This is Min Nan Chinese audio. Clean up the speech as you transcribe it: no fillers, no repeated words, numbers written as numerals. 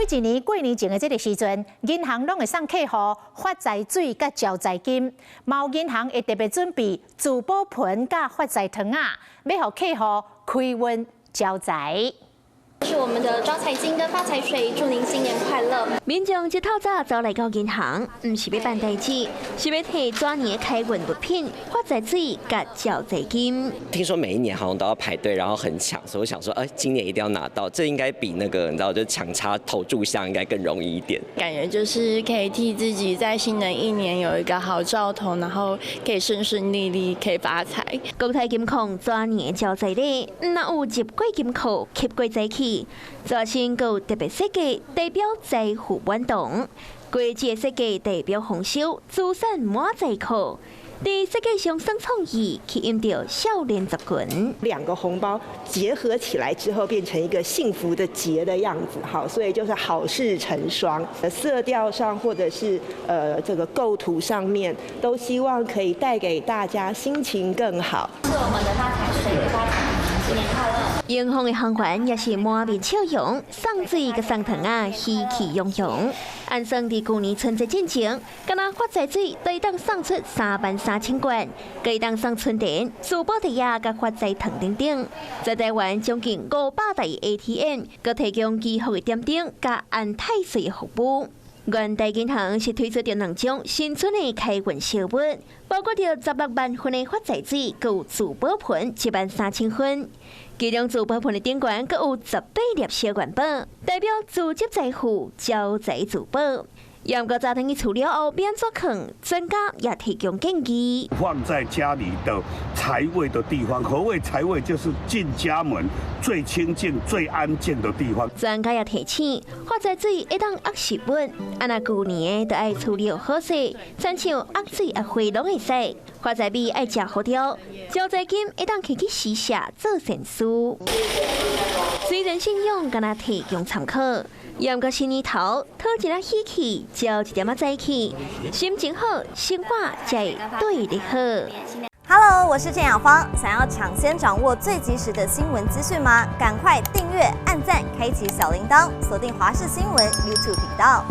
每一年過年前的這个時陣，銀行攏會送客戶發財水佮招財金。嘛有銀行會特別準備聚寶盆佮發財糖仔，欲予客戶開運招財。是我們的招財金跟發財水，祝您新年快樂。民眾一透早走來到銀行，毋是欲辦代誌，是欲提蛇年開運物品、發財水佮招財金。聽說每一年好像都要排隊，然後很搶，所以我想說，哎，今年一定要拿到，這應該比那個你知道，就搶插頭炷香應該更容易一點。感覺就是可以替自己在新的一年有一個好兆頭，然後可以順順利利，可以發財。國泰金控蛇年招財禮，若有入過金庫，吸過財氣。蛇身閣有特別設計，代表財富滿堂；果子的設計代表豐收，資產滿財庫。佇設計上耍創意，吸引著少年族群。兩個紅包結合起來之後，變成一個幸福的結的樣子，好，所以就是好事成雙。色調上或者是這個構圖上面，都希望可以帶給大家心情更好。是我們的發財水，發財。新年快樂！銀行的行員也是滿面笑容，送水佮送糖仔，喜氣洋洋。按算佇舊年春節進前，敢若發財水會當送出33,000罐，會當送春聯、珠寶袋仔佮發財糖等等。在台灣將近500台 ATM，閣提供祈福的點燈佮安太歲的服務。元大銀行是推出著兩種新春的開運小物，包括著160,000份的發財水，閣有聚寶盆13,000份。其中聚寶盆的頂懸，閣有18粒小元寶，代表聚集財富、招財聚寶。毋過早頓去處理後，欲按怎囥？專家也提供建議。放在家裡的財位的地方，何謂財位？就是進家門最清淨、最安靜的地方。專家也提醒，發財水會當壓食物，啊若舊年的就愛處理好勢，親像壓水壓花攏會使。發財米愛食好料，招財金會當提去施捨做善事。雖然信仰敢若提供參考，毋過新年頭討一下喜氣，招一點仔財氣，心情好，生活才會對得好。 Hello，我是鄭雅芳。想要搶先掌握最及時的新聞資訊嗎？趕快訂閱、按讚、開啟小鈴鐺，鎖定華視新聞 YouTube 頻道。